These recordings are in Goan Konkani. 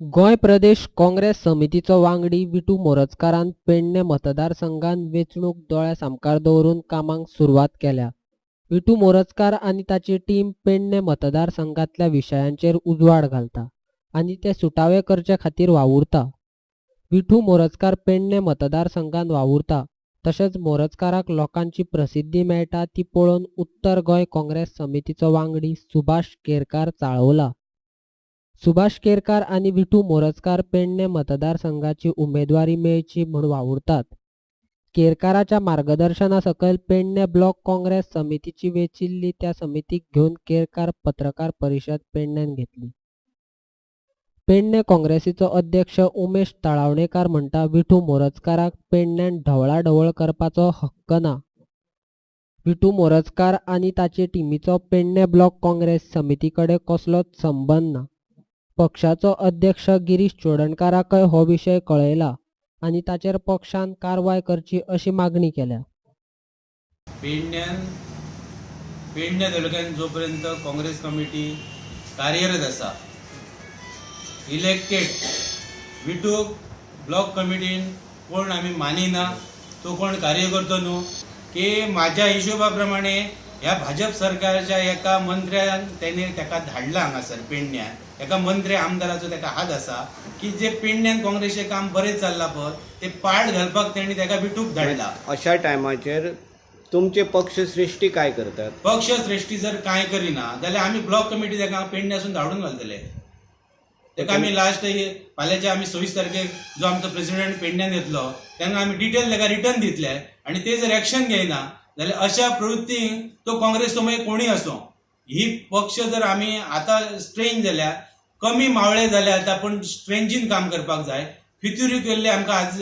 गोंय प्रदेश काँग्रेस समितीचो वांगडी विठू मोरजकारान पेडणे मतदारसंघात वेंचणूक दोळ्या सामकार दवरून कामाक सुरवात केल्या. विठू मोरजकार आनी ताची टीम पेडणे मतदारसंघातल्या विशयांचेर उजवाड घालता आनी ते सुटावे करचे खातीर वावुरता. विठू मोरजकार पेडणे मतदारसंघात वावुरता तशेंच मोरजकाराक लोकांची प्रसिद्धी मेळटा ती पळोवन उत्तर गोंय काँग्रेस समितीचो वांगडी सुभाष केरकार चाळवला. सुभाष केरकार आनी विठू मोरजकार पेडणे मतदारसंघाची उमेदवारी मेळची म्हूण वावुरतात. केरकाराच्या मार्गदर्शना सकयल पेडणे ब्लॉक काँग्रेस समितीची वेंचिल्ली त्या समितीक घेवन केरकार पत्रकार परिशद पेडण्यान घेतली. पेडणे काँग्रेसीचो अध्यक्ष उमेश तळावणेकार म्हणटा, विठू मोरजकाराक पेडण्यान ढवळाढवळ करपाचो हक्क ना. विठू मोरजकार आनी ताचे टिमीचो पेडणे ब्लॉक काँग्रेस समिती कडेन कसलोच संबंद ना. पक्षाचो अध्यक्ष गिरीश चोडणकाराकय हो विशय कळयला आनी ताचेर पक्षान कारवाय करची अशी मागणी केल्या. पेडण्यान पेडण्या तालुक्यान जोपर्यंत काँग्रेस कमिटी कार्यरत आसा, इलेक्टेड विठूक ब्लॉक कमिटीन कोण आमी मानिना, तो कोण कार्यकर्तो न्हू की म्हाज्या हिशोबा प्रमाणे ह्या भाजप सरकारच्या एका मंत्र्यान तेणे ताका धाडला हांगासर पेडण्यान. एका मंत्री आमदाराचो ताका हात आसा की जे पेडण्यान काँग्रेसीचें काम बरें चल्लां पळय ते पाड घालपाक तेणी ताका विठूक धाडला. अशा टायमाचेर तुमचे पक्ष श्रेष्ठी काय करतात? पक्ष श्रेष्ठी जर कांय करिना जाल्यार आमी ब्लॉक कमिटी ताका पेडण्यासून धाडून घालतले. ताका आमी लास्ट फाल्यांच्या आमी 26 तारखेक जो आमचो प्रेसिडेंट पेडण्यान येतलो तेन्ना आमी डिटेल ताका रिटर्न दितले आनी ते जर एक्शन घेयना जाल्यार अशा प्रवृत्तींक तो काँग्रेस मागीर कोणूय आसूं, ही पक्ष जर आमी आतां स्ट्रेंज जाल्या, कमी मावळे जाल्या आतां, पूण स्ट्रेंजीन काम करपाक जाय. फितुरी केल्ले आमकां आज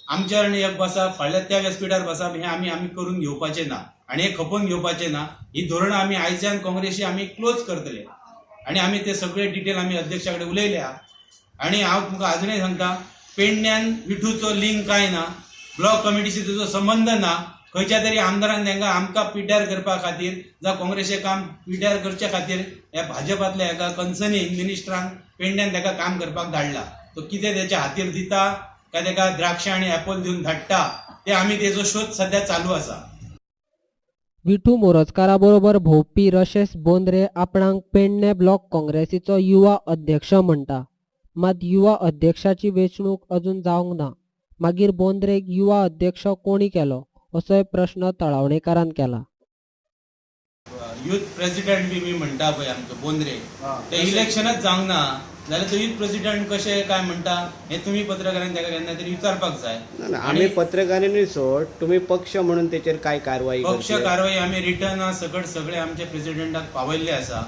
आमच्या आनी एक बसप फाल्यां त्या व्यासपिठार बसप हें आमी आमी करून घेवपाचें ना आनी हें खपोवन घेवपाचें ना. ही धोरणां आमी आयच्यान काँग्रेसी आमी क्लोज करतले आनी आमी ते सगळे डिटेल आमी अध्यक्षा कडेन उलयल्या. आनी हांव तुमकां आजुनय सांगता, पेडण्यान विठूचो लिंक कांय ना, ब्लॉक कमिटीशी तेजो संबंद ना. खंयच्या तरी आमदारान तांकां आमकां पिड्ड्यार करपा खातीर जावं काँग्रेसीचें काम पिड्ड्यार करचे खातीर ह्या भाजपांतल्या एका कन्सर्निंग मिनिस्टरान पेडण्यान ताका काम करपाक धाडला. तो कितें तेच्या हातीर दिता काय ताका द्राक्षां आनी एपल दिवन धाडटा ते आमी तेजो शोध सद्या चालू आसा. विठू मोरजकारा बरोबर भोंवपी रशेश बोंद्रे आपणाक पेडणे ब्लॉक काँग्रेसीचो युवा अध्यक्ष म्हणटा. मात युवा अध्यक्षाची वेंचणूक अजून जावंक ना. मागीर बोंद्रेक युवा अध्यक्ष कोणी केलो असोय प्रश्न तळावणेकारान केला. युथ प्रेसिडेंट बी म्हणटा पळय आमचो बोंद्रे, ते इलेक्शनच जावंक ना जाल्यार तो युथ प्रेसिडेंट कशें काय म्हणटा हें तुमी पत्रकारांनी ताका केन्ना तरी विचारपाक जाय. ना, आमी पत्रकारांनी सोड, तुमी पक्ष म्हणून तेचेर काय कारवाई पक्ष कारवाई आमी रिटर्न सकट सगळे आमच्या प्रेसिडेंटाक पावयल्ले आसा.